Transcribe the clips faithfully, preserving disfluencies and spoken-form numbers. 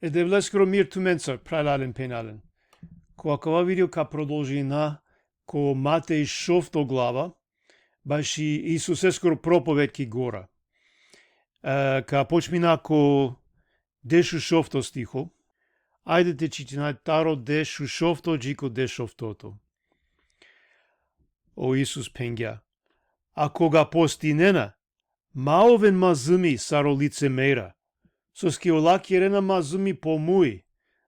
E Devleskoro mir tumencar, phralalen, phenjalen. Ko akava video ka prodolžina ko Matej šovto glava, baši Isuseskoro propoved ki gora. E, ka počmina ko dešušovto stiho. Ajde te čitina taro dešušovto dži ko dešovtoto. O Isus phengja: A koga postinena, ma oven mazumi sar o licemera, soske ola kerena mazumi po muj,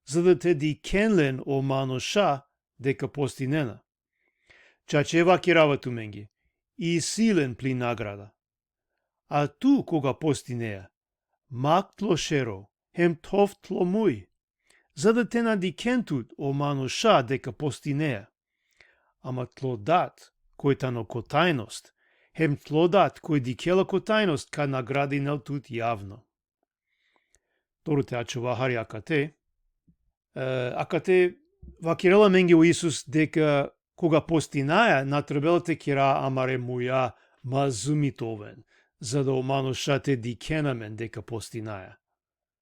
za da te dikhen len o manuša deka postinena. Čače vakerava tumenge, isi len pli nagrada. A tu koga postinea, mak tlo šero, hem thov tlo muj, za da te na dikhen tut o manuša deka postinea. Ama tlo dat, koj tano ko tajnost, hem tlo dat, koj dikhela ko tajnost, ka nagradinel tut javno. Dobro, te ačhova hari akate. E, akate vakerela amenge o Isus deka koga postinaja, na trebela te kera amare muja mazumi te oven, za da o manuša te dikhen amen deka postinaja.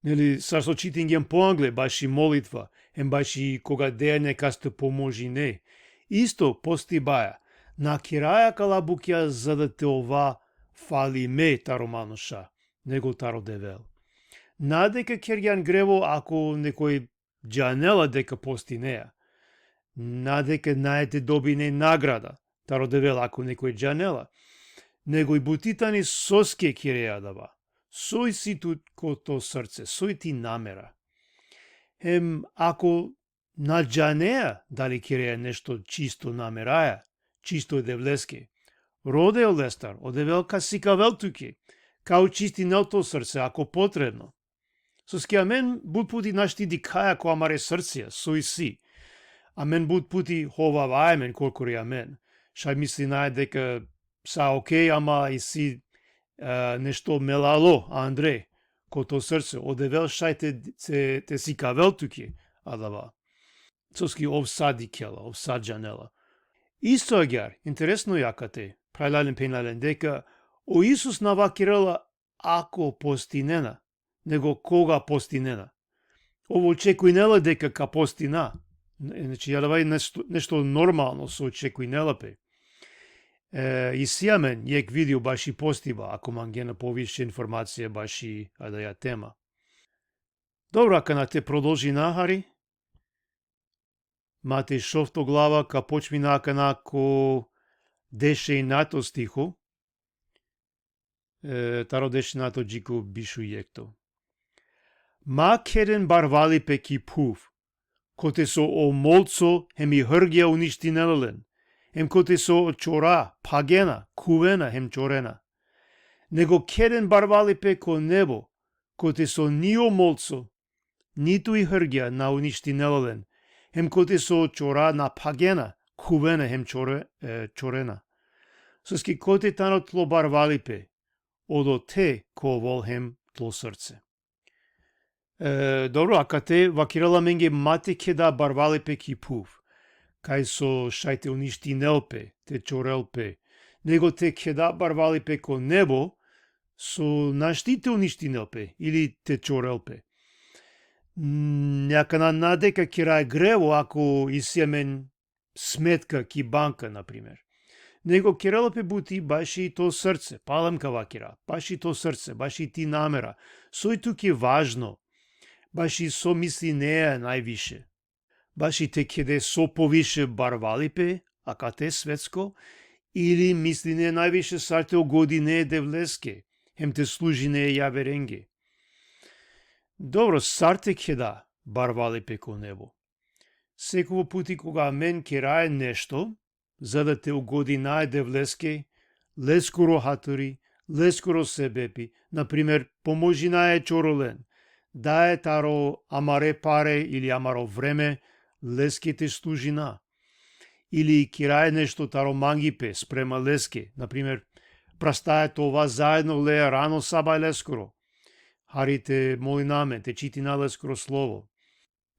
Neli, sar so čitingjem poangle, baši molitva, hem baši koga dea nekas te pomožine. Isto postibaja, na keraja kala bukja za da te ova falime taro manuša, nego taro Devel. Na deka kergjan grevo ako nekoj džanela deka postinea. Na deka nae te dobine nagrada taro Devel ako nekoj džanela. Nego i buti tani soske kerea adava. Soj si tut ko to srce, soj ti namera. Hem ako na džanea dali kerea nešto čisto nameraja, čisto e Devleske, rode olestar, o Devel ka sikavel tuke, ka očistinel to srce ako potrebno. Soske amen but puti našti dikhaja ko amare srcija, soj si. Amen but puti hovavaja amen korkori amen. Šaj mislinaja deka sa okej, ama isi, e, nešto melalo andre ko to srce. O Devel šaj te, te, te sikavel tuke adava. Soske ov sa dikhela, ov sa džanela. Isto agjaar, interesno i akate, phralalen, phenjalen, deka o Isus na vakerela ako postinena, nego koga postinena. Ov očekujnela deka ka postina. Znači, adava i nešto, nešto normalno so očekujnela pe. E, isi amen jekh video baši postiba, ako mangena poviše informacija baši adaja tema. Dobro, akana te prodolžina hari. Matej šovto glava, ka počmina akana ko dešeinato stiho. E, taro dešeinato dži ko bišujekhto. Ma keren barvalipe ki phuv, kote so o molco hem i hrgja uništinela len, hem kote so o čora phagena, khuvena hem čorena. Nego keren barvalipe ko nebo, kote so ni o molco, nitu i hrgja na uništinela len, hem kote so o čora na phagena, khuvena hem čore-, e, čorena. Soske kote tano tlo barvalipe, odote ka ovel hem tlo srce. E, dobro, akate vakerela amenge ma te kheda barvalipe ki phuv, kaj so šaj te uništinel pe, te čorel pe, nego te kheda barvalipe ko nebo, so našti te uništinel pe ili te čorel pe. N-, akana na deka keraja grevo ako isi amen smetka ki banka, na primer. Nego kerela pe buti baši to srce, palem ka vakera, baši to srce, baši ti namera, soj tuke važno, baši so mislinea najviše. Baši te khede so poviše barvalipe, akate svetsko, ili misline najviše sar te ugodine Devleske, hem te služine javerenge. Dobro, sar te kheda barvalipe ko nebo? Sekovo puti koga amen keraja nešto, za da te ugodinaja Devleske, leskoro hatiri, leskoro sebepi, na primer, pomožinaja e čorolen, daja taro amare pare ili amaro vreme, leske te služina. Ili keraja nešto taro mangipe sprema leske, na primer, prastaja te ova zaedno lea rano sabaj leskoro. Hari te molina amen, te čitina leskoro slovo.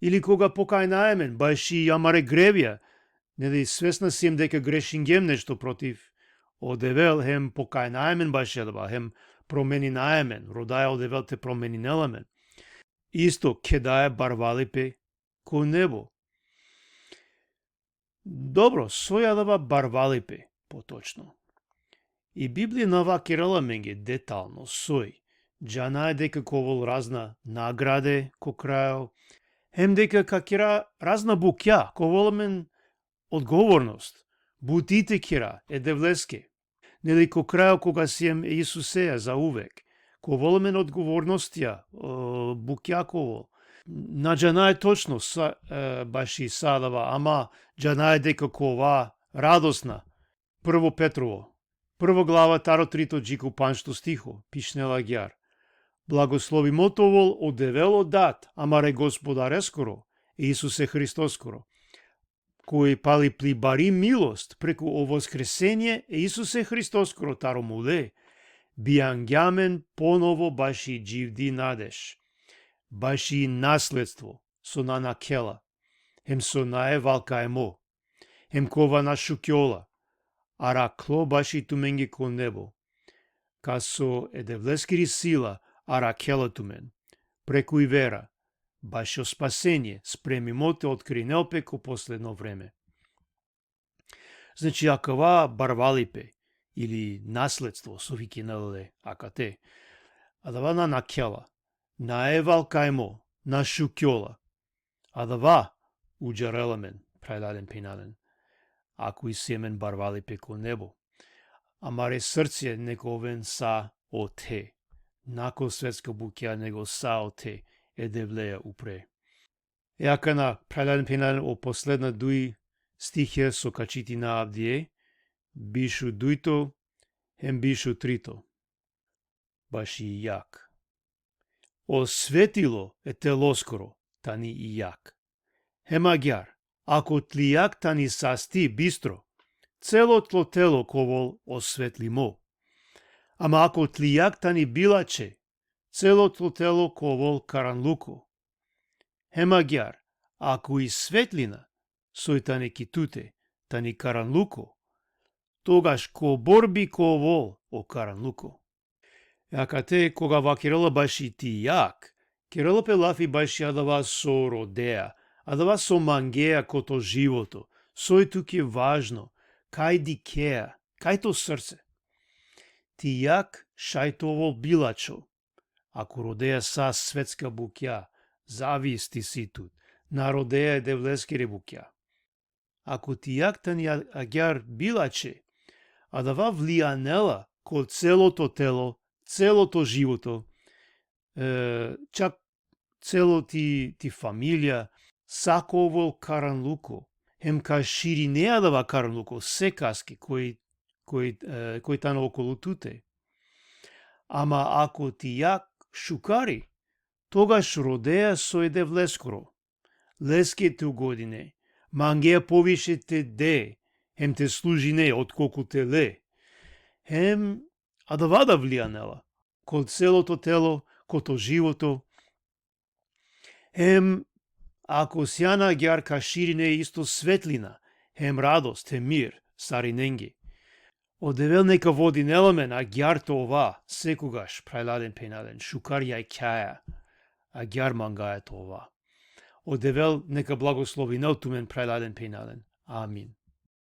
Ili koga pokajnaja amen baši amare grevija, neli, svesna siem deka grešingjem nešto protiv o Devel, hem pokajnaja amen baši adava, hem promeninaja amen, rodaja o Devel te promeninel amen. isto kedaja barvalipe ko nebo. Dobro, soj adava barvalipe, potočno? I Biblija na vakerela amenge detalno soj. Džanaja deka ka ovel razna nagrade ko krajo, hem deka ka kera razna bukja, ka ovel amen odgovornost, buti te kera e Devleske. Neli, ko krajo, koga siem e Isuseja zauvek, ka ovel amen odgovornostja, e, bukja ka ovel. Na džanaja točno sa, e, baši sa adava, ama džanaja deka ka ova radosna. Prvo Petrovo, prvo glava, taro trito dži ko pandžto stiho, pišinela agjaar: Blagoslovimo te ovel o Devel, o Dad amare Gospodareskoro, e Isuse Hristoskoro, koj pali pli bari milost preku o voskresenie e Isuse Hristoskoro taro mule, bijangja amen ponovo baši dživdi nadež, baši nasledstvo so na nakhela, hem so nae valkaimo, hem kova na šukjola, araklo baši tumenge ko nebo, kas so e Devleskiri sila arakhela tumen, preku i vera, bašo spasenie spremimo te otkrinel pe ko posledno vreme. Znači, akava barvalipe ili nasledstvo, so vikinela le akate, adava na nakhela, nae valkaimo, na šukjola. Adava udžarela amen, phralalen, phenjalen, ako isi amen barvalipe ko nebo. Amare srce neka oven sa ote, na ko svetska bukja, nego sa ote, e Devleja upre. E akana, phralalen, phenjalen, o posledna duj stihe so ka čitina avdive, biš u dujto hem biš u trito. Baši jag. O svetilo e teloskoro tani i jag. Hem agjaar, ako tli jag tani sasti bistro, celo tlo telo ka ovel osvetlimo. Ama ako tli jag tani bilače, celo tlo telo ka ovel karanluko. Hem agjaar, ako i svetlina soj tani ki tute tani karanluko, togaš kobor bi ka ovel o karanluko? E akate, koga vakerela baši ti jag, kerela pe lafi baši adava so rodea, adava so mangea ko to životo, soj tuke važno, kaj dikhea, kaj to srce. Ti jag šaj te ovel bilačho. Ako rodea sa svetska bukja, zavisti si tut, na rodea e Devleskere bukja. Ako ti jag tani a-, agjaar bilače, adava vlijanela ko celo to telo, celo to životo, e, čak celo ti, ti familija, sa ka ovel karanluko, hem ka širine adava karanluko sekaske koj, koj, e, koj tano okolu tute. Ama ako ti jag šukari, togaš rodea so e Devleskoro, leske te ugodine, mangea poviše te de, hem te služine otkolku te le. Hem adava da vlijanela ko celo to telo, ko to životo. Hem ako sian agjaar, ka širine isto svetlina, hem radost, hem mir sarinenge. O Devel neka vodinel amen agjaar te ova sekogaš, phralalen, phenjalen, šukar jakhaja, agjaar mangaja te ova. O Devel neka blagoslovinel tumen, phralalen, phenjalen. Amin.